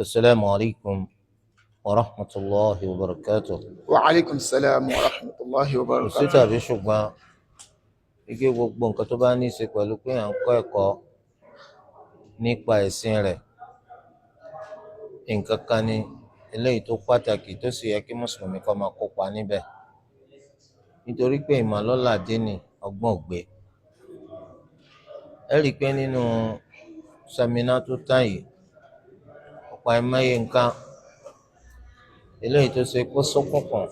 Asalaamu alaykum wa rahmatulahi wa barakatuh. Wa aleykum salaam wa rahmatulahi wa Kò sí barakatuh. tàbí ṣùgbọ́n ike gbogbo nǹkan tó bá ní í ṣe pẹ̀lú pé à ń kọ́ ẹ̀kọ́ nípa ẹ̀sìn rẹ̀, nǹkan kan ni eléyìí tó pàtàkì tó sì yẹ kí mùsùlùmí kó máa kópa níbẹ̀, nítorí pé ìmọ̀lọ́lá dín ọgbọ́n ògbé. Ẹ rí i pé nínú seminar tó tán yìí, ọ̀pọ̀ àìmọye nǹkan eléyìí tó ṣe kó ṣókùnkùn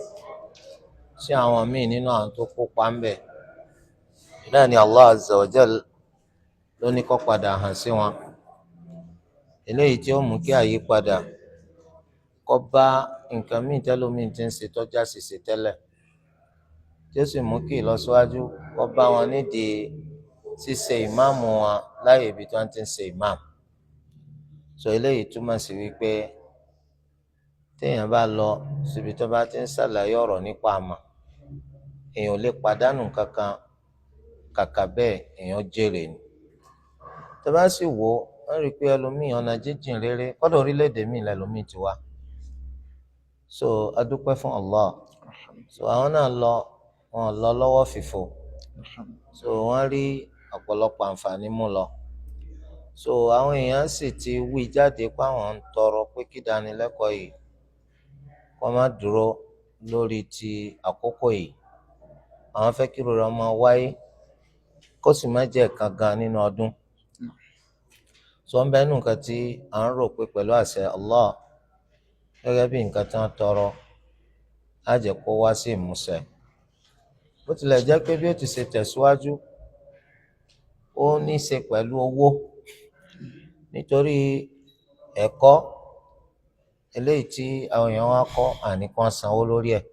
sí àwọn míì nínú àwọn tó kópa ń bẹ̀ náà ni Allah azza wa jal ló ní kó padà hàn sí wọn, eléyìí tí ó mú kí àyípadà kó bá nǹkan míì tẹ́lómi ti ń ṣe tọ́já ṣìṣe tẹ́lẹ̀, tí ó sì mú kí ìlọsíwájú kó bá wọn nídìí ṣíṣe ìmáàmù wọn láyè ibi tí wọ́n ti ń ṣe ìmáàmù. Sọ eléyìí túmọ̀ sí wípé téèyàn bá lọ síbi tó bá ti ń ṣàlàyé ọ̀rọ̀ nípa àmà, èèyàn ò lè pàdánù kankan, kàkà bẹ́ẹ̀ èèyàn jèrè ni. Tó bá sì wò ó, wọ́n rí i pé ẹlòmíì ọ̀nà jíjìn rere, kọ́dọ̀ orílẹ̀-èdè míì lẹ́lòmíì ti wá. So adúpẹ́ fún Allah. So àwọn náà lọ, wọn lọ lọ́wọ́ fìfo. So wọ́n rí ọ̀pọ̀lọpọ̀ àǹfààní mú lọ. So àwọn èèyàn sì ti wí jáde pé àwọn ń tọrọ pé kí ìdánilẹ́kọ̀ọ́ yìí kó má dúró lórí ti àkókò yìí. Àwọn fẹ́ kí irú rẹ̀ máa wáyé, kó sì má jẹ́ ẹ̀kan gan nínú ọdún. So ń bẹ nínú nǹkan tí à ń rò pé pẹ̀lú àṣẹ Allah, gẹ́gẹ́ bí nǹkan tí wọ́n tọrọ, á jẹ́ kó wá sí ìmúṣẹ. Bó tilẹ̀ jẹ́ pé bí ó ti ṣe tẹ̀síwájú, ó ní í ṣe pẹ̀lú owó, nítorí ẹ̀kọ́ eléyìí tí àwọn èèyàn wá kọ́, àní kí wọ́n sanwó lórí ẹ̀,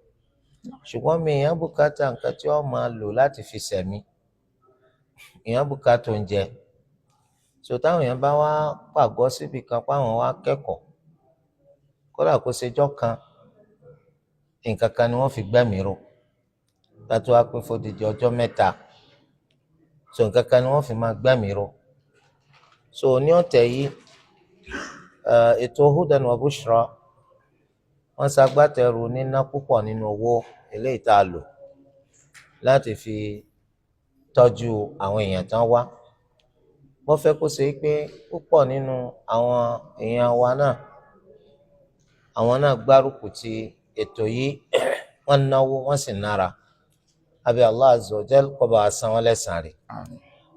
ṣùgbọ́n mi èèyàn bùkátà nǹkan tí wọ́n máa lò láti fi sẹ̀mí, èèyàn bùkátà oúnjẹ. So táwọn èèyàn bá wá pàgọ́ síbi kan pé àwọn wá kẹ́kọ̀ọ́, kódà kó ṣejọ́ kan, nǹkan kan ni wọ́n fi gbẹ́mìí ró kátó wá pé fódìdí ọjọ́ 3. So nǹkan kan ni wọ́n fi máa gbẹ́mìí ró. So ní ọ̀tẹ̀ yìí, ètò Hudan wa Bushra, wọ́n ṣagbátẹrù níná púpọ̀ nínú owó eléyìí tá a lò láti fi tọ́jú àwọn èèyàn tán wá. Wọ́n fẹ́ kó ṣe pé púpọ̀ nínú àwọn èèyàn wa náà, àwọn náà gbárùkù ti ètò yìí, wọ́n náwó, wọ́n sì nára. Àbí Allah azza wa jal kó bá wa san wọ́n lẹ́san rẹ̀.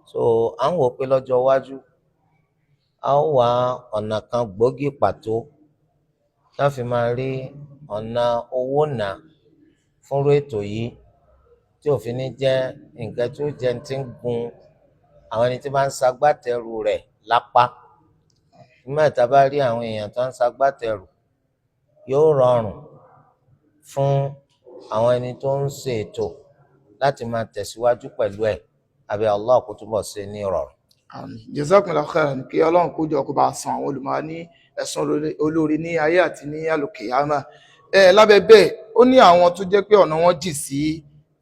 So à ń wò pé lọ́jọ́ iwájú, a ó wá ọ̀nà kan gbòógì pàtó tá a fi máa rí ọ̀nà owó nà fúnrú ètò yìí, tí òfin ní jẹ́ nǹkan tí ó jẹ́ ti ń gun àwọn ẹni tí bá ń ṣagbátẹrù rẹ̀ lápá. Nígbà tá a bá rí àwọn èèyàn tó ń ṣagbátẹrù, yóò rọrùn fún àwọn ẹni tó ń ṣe ètò láti máa tẹ̀síwájú pẹ̀lú ẹ̀. Àbí Allah kó túbọ̀ ṣe ní ìrọ̀rùn. Àmín. Jazakumullahu khairan. Kí Ọlọ́run kó jọ kó bá san àwọn olùmọ̀ ní ẹ̀san olóore ní ayé àti ní àlùkìyámà. Ẹ lábẹ́ bẹ́ẹ̀, ó ní àwọn tó jẹ́ pé ọ̀nà wọn jìn sí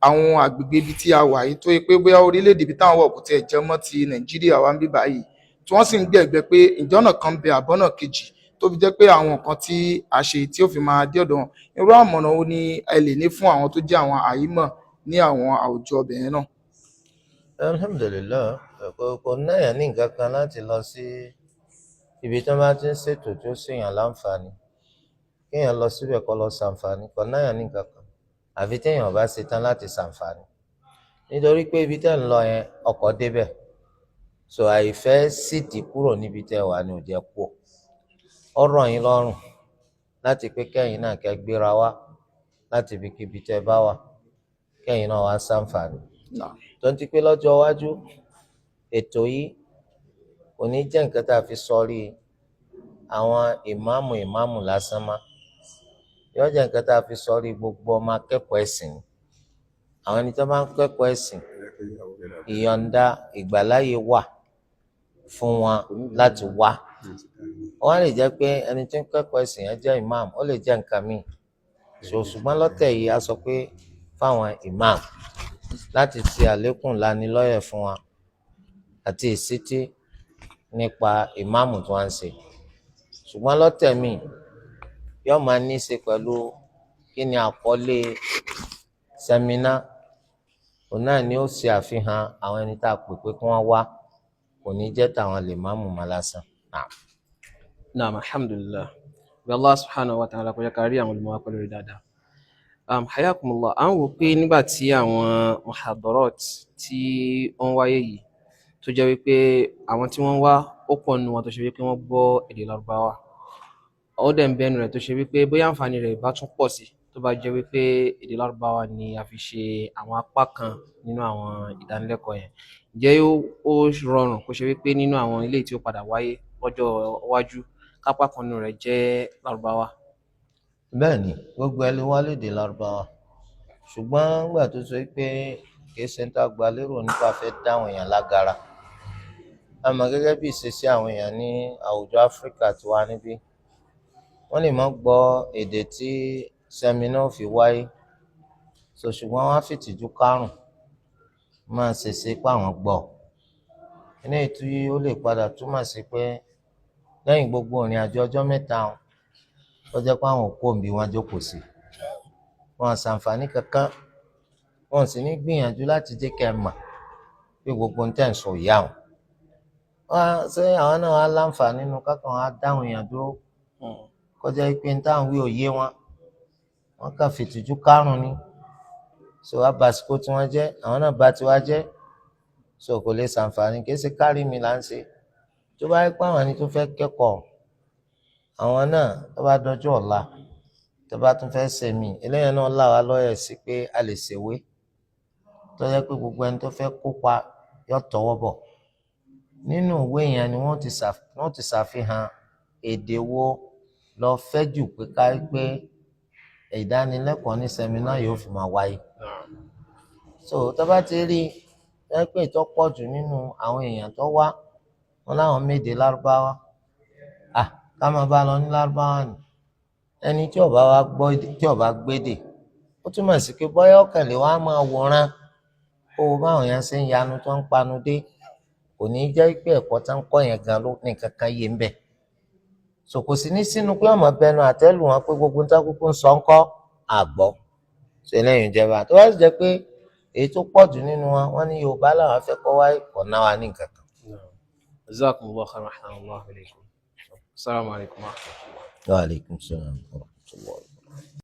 àwọn àgbègbè ibi tí a wà yìí, tó yẹ pé bóyá orílẹ̀-èdè ibi táwọn wọ̀ kò tiẹ̀ jẹ́ mọ́ ti Nàìjíríà wa ń bí báyìí, tí wọ́n sì ń gbẹ̀gbẹ́ pé ìjọ́nà kan bẹ àbọ́nà kejì tó fi jẹ́ pé àwọn nǹkan tí a ṣe tí ó fi máa dé ọ̀dọ̀ wọn. Irú àmọ̀ràn wo ni ẹ lè ní fún àwọn tó jẹ́ àwọn àyímọ̀ ní àwọn àwùjọ ọbẹ̀ yẹn náà? Alhamdulilayi, kò náyà ní nǹkan kan láti lọ sí ibi tí wọ́n bá ti ń ṣètò tó ṣèyàn láǹfààní, kéèyàn lọ síbẹ̀ kó lọ ṣàǹfààní. Kò náyà ní nǹkan kan, àfi téèyàn bá ṣe tán láti ṣàǹfààní, nítorí pé ibi tẹ́ ń lọ yẹn, ọkọ̀ débẹ̀. So àìfẹ́ sídìí kúrò níbi tẹ́ wà ní òjẹ́ kú. Ó rọ̀ yín lọ́rùn láti pé kẹ́yìn náà kẹ́ gbéra wá láti ibikíbi tẹ́ bá wà, kẹ́yìn náà wá ṣàǹfààní. Tó ń ti pé lọ́jọ́ iwájú, ètò yìí kò ní jẹ́ nǹkan tá a fi sọrí àwọn ìmáàmù ìmáàmù lásán má, yóò jẹ́ nǹkan tá a fi sọrí gbogbo ọmọ akẹ́kọ̀ọ́ ẹ̀sìn. Àwọn ẹni tó bá ń kẹ́kọ̀ọ́ ẹ̀sìn, ìyọ̀ǹda ìgbàláyè wà fún wọn láti wá. Wọ́n lè jẹ́ pé ẹni tí ń kẹ́kọ̀ọ́ ẹ̀sìn yẹn jẹ́ ìmáàmù, ó lè jẹ́ nǹkan míì. So ṣùgbọ́n lọ́tẹ̀ yìí, a sọ pé fáwọn ìmáàmù láti ṣe àlékún lanilọ́yẹ̀ fún wa àti ìṣítí nípa ìmáàmù tí wọ́n ń ṣe. Ṣùgbọ́n lọ́tẹ̀ míì yóò máa ní í ṣe pẹ̀lú kí ni àkọlé sẹ́mínà, òun náà ni ó ṣe àfihàn àwọn ẹni tá a pè pé kí wọ́n wá, kò ní jẹ́ tàwọn lè má mú ma lásán. Naam, alhamdulillah. Bí Allah subhanahu wa ta'ala kó jẹ́ ká rí àwọn olùmọ̀ wa pẹ̀lú rí dáadáa. Hayakumullah, à ń wò pé nígbà tí àwọn muhadarat tí ó ń wáyé yìí, tó jẹ́ wípé àwọn tí wọ́n wá ó pọ̀ nínú wọn tó ṣe wípé wọ́n gbọ́ èdè Lárúbáwá. Ó dẹ̀ ń bẹ́nu rẹ̀ tó ṣe wípé bóyá àǹfààní rẹ̀ bá tún pọ̀ sí tó bá jẹ́ wípé èdè Lárúbáwá ni a fi ṣe àwọn apá kan nínú àwọn ìdánilẹ́kọ̀ọ́ yẹn. Ǹjẹ́ ó rọrùn kó ṣe wípé nínú àwọn ilé tí ó padà wáyé lọ́jọ́ iwájú kápá kan nínú rẹ̀ jẹ́ Lárúbáwá? Bẹ́ẹ̀ ni, gbogbo ẹ lè wá lédè Lárúbáwá, ṣùgbọ́n nígbà tó sọ pé kìí ṣe ń tá gba lérò nípa fẹ́ dáwọn èèyàn lágara, àmọ́ gẹ́gẹ́ bí ìṣesí àwọn èèyàn ní àwùjọ Áfíríkà tí wà níbí, wọ́n lè má gbọ́ èdè tí sẹ́mínà fi wáyé, so ṣùgbọ́n wọ́n á fìtìjú kárùn máa ṣèṣe pé àwọn gbọ́. Eléyìí tí ó lè padà túmọ̀ sí pé lẹ́yìn gbogbo ìrìn àjò ọjọ́ mẹ́ta ó jẹ́ pé àwọn òkú òǹbí wọn jókòó sí, wọn ṣàǹfààní kankan, wọn sì ní gbìyànjú láti jẹ́ kẹ́ ẹ mà pé gbogbo ń tẹ̀ ń sọ ìyá wọn. Ṣé àwọn náà wá láǹfààní nínú kákan wọn á dáhùn èèyàn dúró kọjá pé ń táwọn wí òye wọn, wọn kàn fìtìjú kárùn ni. So wá bàsíkò tí wọ́n jẹ́, àwọn náà bá tiwa jẹ́, so kò lè ṣàǹfààní. Kì í ṣe kárí mi là ń ṣe. Tó bá yẹ pé àwọn ẹni tó fẹ́ kẹ́kọ̀ọ́, àwọn náà tó bá dọjọ́ ọ̀la tó bá tún fẹ́ ṣe mí, eléyìí náà là wá lọ́yẹ̀ sí pé a lè ṣèwé tó yẹ pé gbogbo ẹni tó fẹ́ kópa yóò tọwọ́ bọ̀. Nínú ìwé yẹn ni wọ́n ti ṣàfihàn èdè wo lọ fẹ́ jù pé ká pé ìdánilẹ́kọ̀ọ́ ní sẹ́mínà yóò fi máa wáyé. So tó bá ti rí ẹ pé ìtọ́ pọ̀ jù nínú àwọn èèyàn tó wá wọn láwọn méde Lárúbáwá, ká máa bá lọ ní Lárúbáwá ni. Ẹni tí ó bá wá gbọ́ tí ó bá gbédè, ó túmọ̀ sí pé bóyá ọkàn lè wá máa wòran kó o báwọn yẹn ṣe ń yanu tó ń panu dé, kò ní jẹ́ pé ẹ̀kọ́ tó ń kọ́ yẹn gan ló ní kankan yé ń bẹ̀. So kò sí ní sínú pé ọmọ bẹnu àtẹ́lù wọn pé gbogbo ń tákùkù ń sọ ń kọ́ àgbọ̀. So eléyìí ń jẹba. Tó bá sì jẹ́ pé èyí tó pọ̀ jù nínú wọn, wọ́n ní Yorùbá làwọn fẹ́ kọ́ wáyé, kọ̀ náà wà ní nǹkan kan. Jazakumullahu khairan, ahsanallahu ilaykum. Assalamu alaikum wa rahmatullah. Wa alaikum salaam wa rahmatullah.